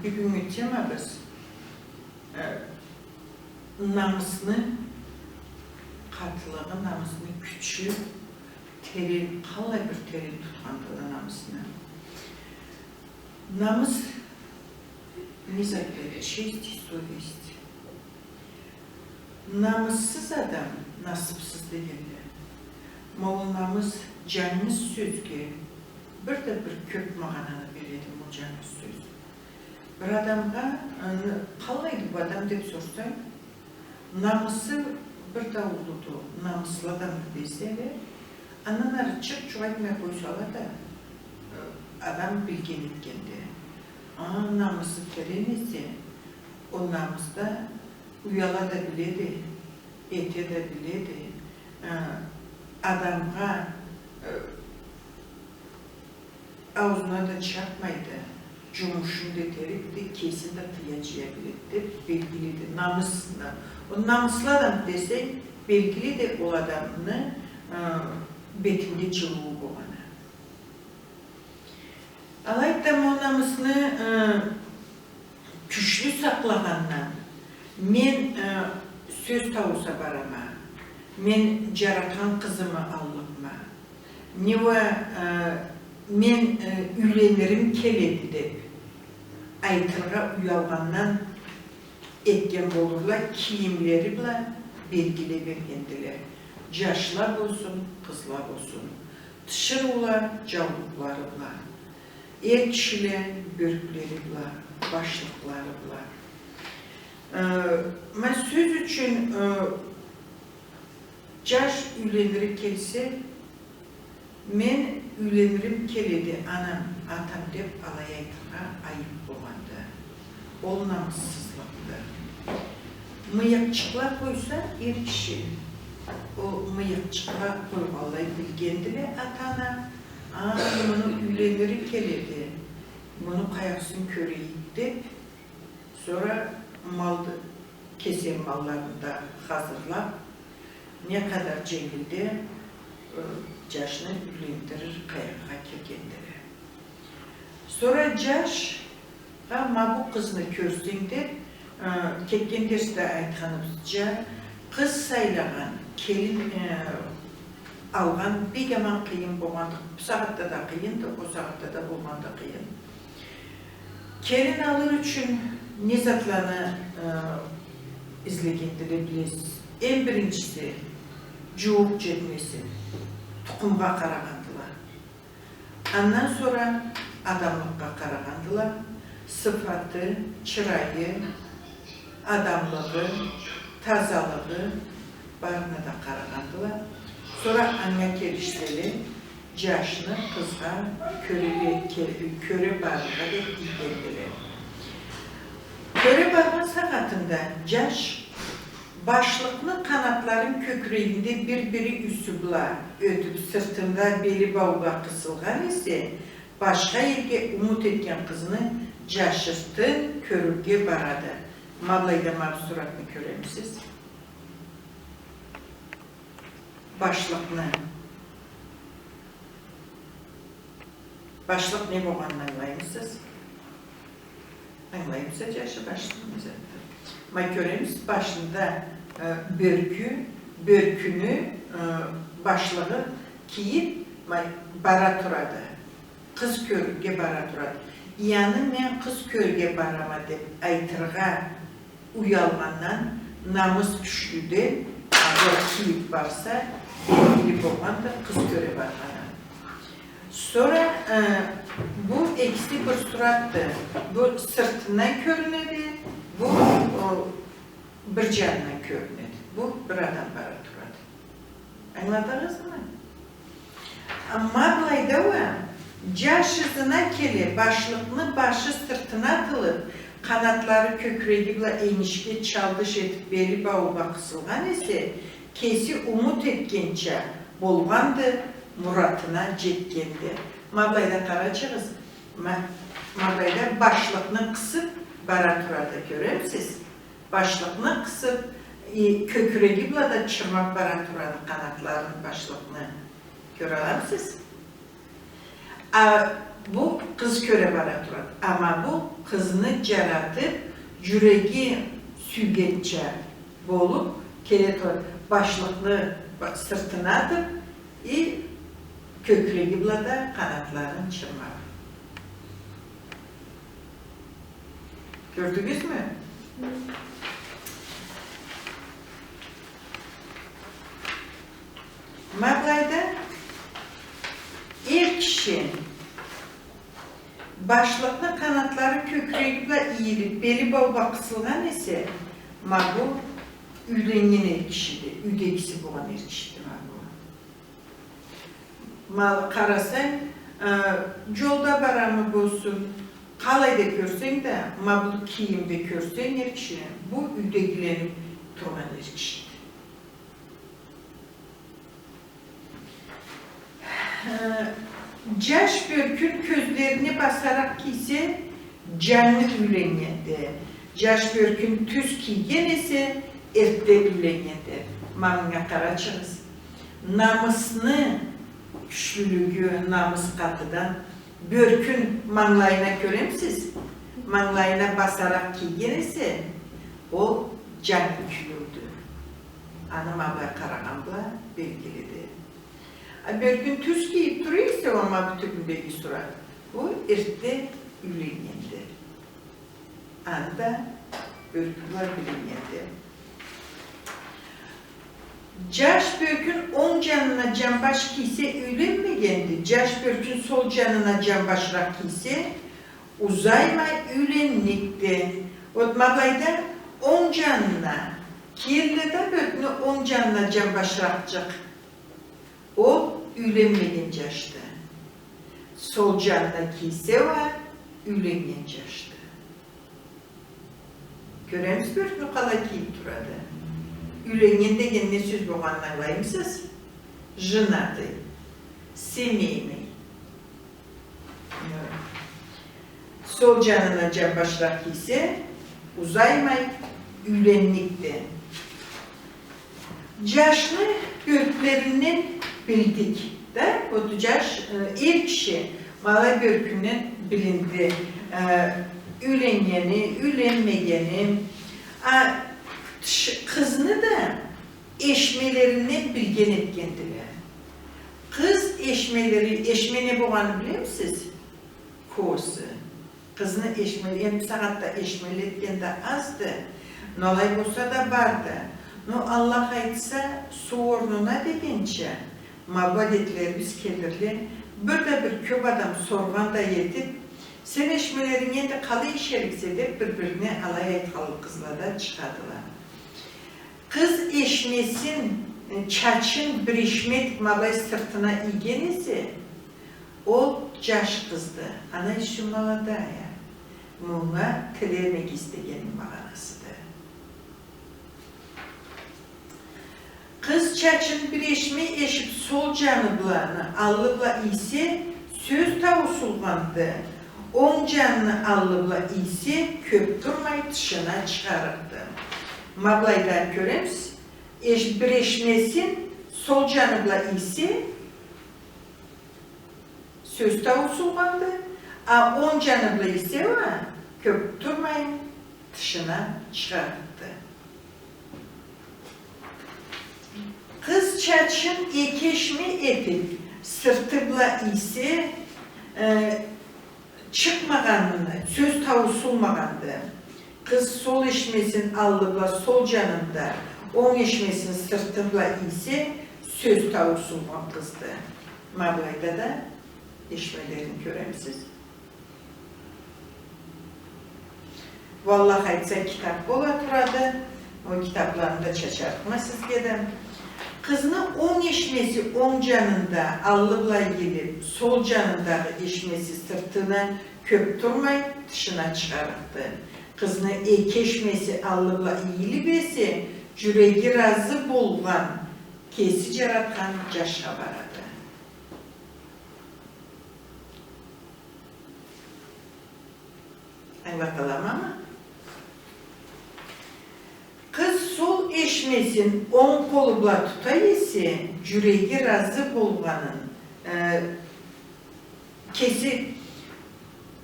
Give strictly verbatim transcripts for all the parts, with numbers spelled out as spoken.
Бюгюннгю темабыз, э, намысны къатылыгъы, намысны кючю, терен, къаллай бир терен тутхандыла намысны. Намыс, не зат эди? Честь и совесть. Намыссыз адам насыпсыз дегенле. Ма ол намыс джангыз сёзге бир да бир кёб магъананы береди, ол джангыз сёз. Бир адамгъа, ы, къаллайды бу адам деб сорсанг, намысы бир да уллуду, намыслы адамды деселе, андан ары чырт джукъ айтмай къойсала да, ы, адам билген этгенди. А, намысы терен эсе, ол намысда уяла да биледи, эте да биледи, э, адамгъа, э, аузуна да чабмайды, джумушун да этерикди, кесин да тыя-джыя биледи деб белгилиди. Намысына. Ол намыслы адам десенг, белгилиди ол адамны, э, бетинде джылыуу болгъаны. Алайды да, ол намысны, э, кючлю сакълагъандан, мен, э, сёз таууса барама, мен джаратхан къызымы аллыкъма, не уа, э, мен, э, юйленирим келеди деб айтыргъа уялгъандан этген болурла, кийимлери бла белгилей бергендиле. Джашла болсун, къызла болсун. Тиширыула джаулукълары бла, эр кишиле бёрклери бла, башлыкълары бла. Э, ма сёз ючюн, э, джаш юйленири келсе, мен юйленирим келеди, анам, атам, деб алай айтыргъа айыб болгъанды. Ол намыссызлыкъды. Мыйыкъчыкъла къойса эр киши, ол мыйыкъчыкъла къойгъанлай билгендиле ата-ана, а, муну юйленири келеди, муну къайгъысын кёрейик деб, сора малды, кесем малларын да хазырлаб, не къадар дженгилде, э, джашны юйлендирир къайгъыгъа келгендиле. Сора джашха, ма бу къызны кёрсенг деб, э, кетген дерсде айтханыбызча, къыз сайлагъан, келин, э, алгъан бек аман къыйын болгъанды. Бусагъатда да къыйынды, ол сагъатда да болгъанды къыйын. Келин алыр ючюн не затланы, э, излегендиле билесиз? Эм биринчиси, джууукъ джетмеси, тукъумгъа къарагъандыла. Андан сора адамлыкъгъа къарагъандыла, сыфаты, чырайы, адамлыгъы, тазалыгъы, барына да къарагъандыла. Сора анга келишселе, джашны къызгъа кёре бе-, ке-, кёре барыргъа деб ийгендиле. Кёре баргъан сагъатында джаш башлыкъны къанатларын кёкюрегинде бир-бири юсю бла ётюб, сыртында бели баугъа къысылгъан эсе, башха ерге умут этген къызны джашыртын кёрюрге барады. Ма былайда ма бу суратны кёремисиз? Башлыкъны. Башлыкъ не болгъанын ангылаймысыз? Ангылаймысыз, джашы, башлыкъны не затды? Ма кёремисиз, башында, э, бёркю, бёркюню, э, башлыгъы кийиб, ма, бара турады. Къыз кёрюрге бара турады. Яни, мен къыз кёрюрге барама деб айтыргъа уялгъандан, намыс кючлюден, а, ол кийиб барса, белгили болгъанды къыз кёре баргъаны. Сора, э, бу экиси бир суратды. Бу сыртындан кёрюнеди, бу, о, бир джанындан кёрюнеди. Бу бир адам бара турады. Ангыладыгъызмы? Амма былайда уа, джаш ызына келе, башлыкъны башы сыртына атылыб, къанатлары кёкюреги бла энишге чалдыш этиб, бели баугъа къысылгъан эсе, кеси умут этгенча болгъанды, муратына джетгенди. Ма былайда къарачыгъыз, ма, ма былайда башлыкъны къысыб бара турады, кёремисиз? Башлыкъны къысыб, и, кёкюреги бла да чырмаб бара турады къанатларын башлыкъны. Кёре аламысыз? А Бу къыз кёре бара турады. Амма бу къызны джаратыб, джюреги сюйгенча болуб келе турады. Башлыкъны ба-, сыртына атыб, и кёкюреги бла да къанатларын чырмаб. Кёрдюгюзмю? Ма былайда эр киши башлыкъны къанатлары кёкюреги бла ийилиб, бели бау бла къысылгъан эсе, ма бу юйленнген эр кишиди, юйдегиси болгъан эр кишиди ма бу. Ма къарасанг, э, джолда барамы болсун, къалайда кёрсенг да, ма бу кийимде кёрсенг эр кишини, бу юйдегилениб тургъан эр кишиди. Э, джаш бёркюн кёзлерине басаракъ кийсе, джангы юйленнгенди. Джаш бёркюн тюз кийген эсе, эртде юйленнгенди. Ма мынга къарачыгъыз. Намысны кючлюлюгю, намыс къатыдан бёркюн манглайына кёремисиз? Манглайына басаракъ кийген эсе, ол джангы кюлюудю. Аны ма былай къарагъан бла белгилиди. А бёркюн тюз кийиб тура эсе, ол ма бу тюбюндеги сурат, бу эртде юйленнгенди. Анда бёркюн бла билиннгенди. Джаш бёркюн онг джанына джамбаш кийсе, юйленмегенди. Джаш бёркюн сол джанына джамбашыракъ кийсе, узаймай юйленникди. Вот ма былайда онг джанына кийелле да бёркюню онг джанына джамбашыракъчыкъ. Ол юйленмеген джашды. Сол джанына кийсе уа, юйленнген джашды. Кёремисиз, бёркюн къалай кийиб турады. Юйленнген деген не сёз болгъанын ангылаймысыз? Женатый, семейный. Сол джанына джамбашыракъ кийсе, узаймай юйленникди. Джашны бёрклеринден билдик да, вот джаш, э, эр киши ма былай бёркюнден билинди, э, юйленнгени, юйленмегени. А тыш-, къызны да эшмелеринден билген этгендиле. Къыз эшмелери, эшме не болгъанын билемисиз? Косы. Къызны эшмели, энди бусагъатда эшмели этген да азды, но алай болса да барды. Но Аллах айтса, суу орнуна дегенча, ма бу адетлерибиз келирле, бир да бир кёб адам соргъан да этиб, сен эшмелеринги энди къалай эшериксе деб, бир-бирине алай айтханлы къызла да чыгъадыла. Къыз эшмесин, э, чачын бир эшме этиб ма былай сыртына ийген эсе, ол джаш къызды, она ещё молодая. Мунга тилемегиз дегенни магъанасыды. Къыз чачын бир эшме эшиб, сол джаны бла, аллы бла ийсе, сёз тауусулгъанды. Онг джанын аллы бла ийсе, кёб турмай тышына чыгъарыкъды. Ма былайда кёремисиз, эш-, бир эшмесин сол джаны бла ийсе, сёз тауусулгъанды, а онг джаны бла ийсе уа, кёб турмай тышына чыгъарыкъды. Къыз чачын эки эшме этиб, сырты бла ийсе, э, чыкъмагъанын, сёз тауусулмагъанды. Къыз сол эшмесин аллы бла сол джанында, онг эшмесин сырты бла ийсе, сёз тауусулгъан къызды. Ма былайда да эшмелерин кёремисиз. Валлахи айтса, китаб бола турады. Ол китабланы да чачарыкъма сизге да. Къызны онг эшмеси онг джанында аллы бла ийилиб, сол джанындагъы эшмеси сыртына кёб турмай, тышына чыгъарыкъды. Къызны эки эшмеси аллы бла ийилиб эсе, джюреги разы болгъан, кеси джаратхан джашха барады. Ангылаталамамы? Къыз сол эшмесин онг къолу бла тута эсе, джюреги разы болгъанын, э, кеси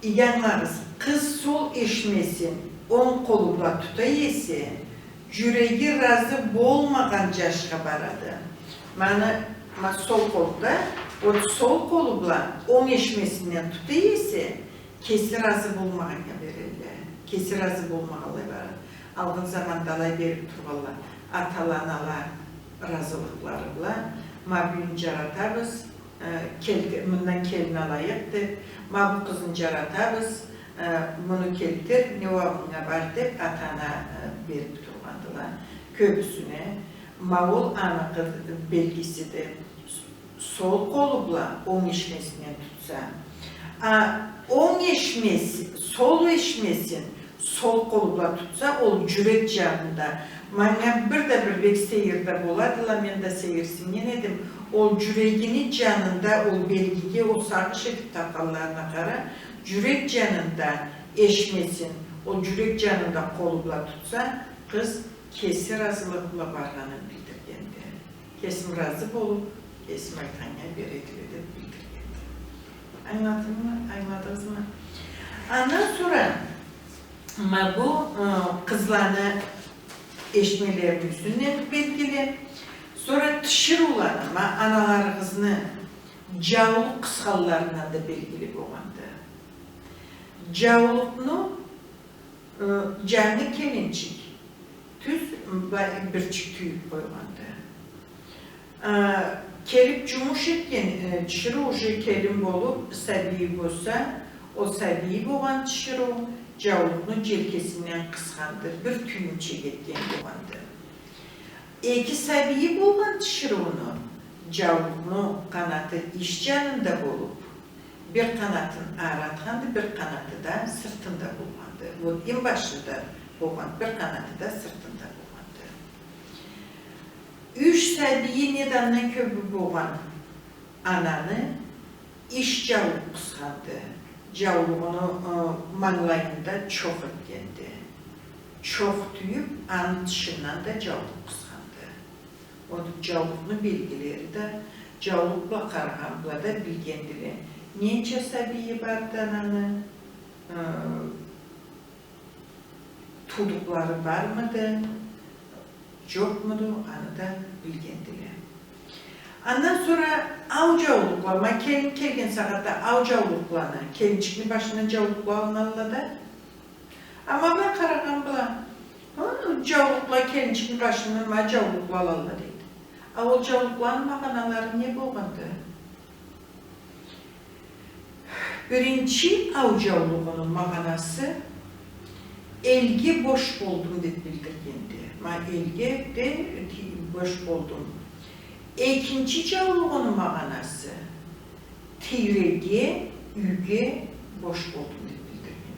Иги ангылагъыз, къыз сол эшмесин онг къолу бла тута эсе, джюреги разы болмагъан джашха барады. Ма аны, ма сол къолу да, вот сол къолу бла онг эшмесинден тута эсе, кеси разы болмагъаннга берелле. Кеси разы болмагъанлай барады. Алгъын заманда алай бериб тургъанла, атала-анала разылыкълары бла, ма бюгюн джаратабыз, э, келти-, мындан келин алайыкъ деб, ма бу къызны джаратабыз, э, муну келтир, не уа мынга бар деб, ата-ана, э, бериб тургъандыла. Кёбюсюне, ма ол аны къыз-, белгисиди. Сол къолу бла онг эшмесинден тутса. А онг эшмеси-, сол эшмесин сол къолу бла тутса, ол джюрек джанында. Манга бир да бир бек сейир да боладыла, мен да сейирсиннген эдим. Ол джюрегини джанында, ол белгиге, ол сагъыш этиб тапханларына къара, джюрек джанында эшмесин, ол джюрек джанында къолу бла тутса, къыз кеси разылыгъы бла баргъанын билдиргенди. Кесим разы болуб, кесим айтханнга береди деб билдиргенди. Ангыладыгъызмы? Ангыладыгъызмы? Андан сора ма бу, ы, къызланы эшмелерини юсюнден белгили. Сора тиширыуланы, ма аналарыгъызны джаулукъ къысханларындан да белгили болгъанды. Джаулукъну Э, джангы келинчик тюз ба-, бирчик тюйюб къойгъанды. Э, келиб джумуш этген, э, тиширыу уже келин болуб, сабийи болса, ол сабийи болгъан тиширыу джаулукъну джелкесинден къысханды, бир тюйюмчек этген болгъанды. Эки сабийи болгъан тиширыуну джаулукъну къанаты ич джанында болуб, бир къанатын ары атханды, бир къанаты да сыртында болгъанды. Вот, эм башында болгъан, бир къанаты да сыртында болгъанды. Юч сабийи неда андан кёбю болгъан ананы ич джаулукъ къысханды. Джаулугъуну, ы, мангылайында чокъ этгенди. Чокъ тюйюб, аны тышындан да джаулукъ къысханды. Вот, джаулукъну белгилери да, джаулукъ бла къарагъан бла да билгендиле. Ненча сабийи барды ананы, э, туудукълары бармыды, джокъмуду, аны да билгендиле. Андан сора ау джаулукъла, ма келин келген сагъатда ау джаулукъланы, келинчикни башына джаулукъла алынадыла да. Ама бла къарагъан бла, Хы, джаулукъла келинчикни башына ма джаулукъла алалла, дейди. А ол джаулукъланы магъаналары не болгъанды? Биринчи ау джаулугъуну магъанасы элге бош болдум деб билдиргенди. Ма элге да ти-, бош болдум. Экинчи джаулугъуну магъанасы тийреге, юйге бош болдум деб билдирген.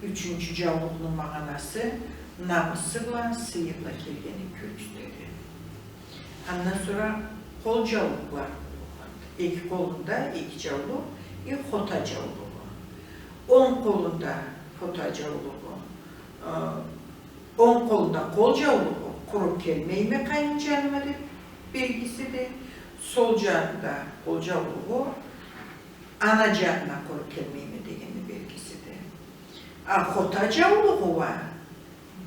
Ючюнчю джаулугъуну магъанасы намысы бла, сыйы бла келгенин кёргюзтеди. Андан сора къол джаулукъла болгъанды. Эки къолунда эки джаулукъ, и хота джаулугъу. Онг къолунда хота джаулугъу, э, Онг къолунда къол джаулугъу, къуру келмейме къайын джаныма деб белгисиди. Сол джанында къол джаулугъу, ана джанына къуру келмейме дегенни белгисиди. А хота джаулугъу уа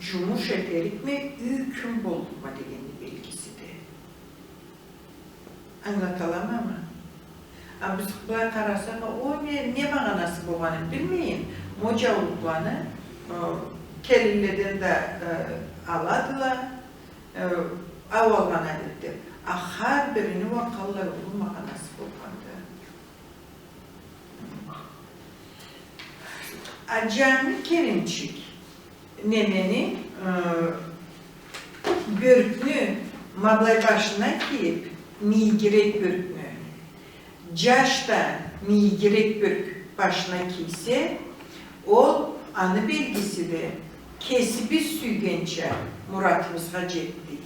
джумуш этерикме, юй кюн боллукъма дегенни белгисиди. Ангылаталамамы? А биз былай къарасакъ, о не, не магъанасы болгъанын билмейин, мо джаулукъланы, э, келинледен да, э, аладыла, э, ау алгъан эдик деб. А хар бирини уа къаллай уллу магъанасы болгъанды. А джангы келинчик немени, э, бёркню ма былай башына кийиб, мийигирек бёркню. Джаш да мийигирек бёрк башына кийсе, ол аны белгисиди, кесибиз сюйгенча муратыбызгъа джетдик.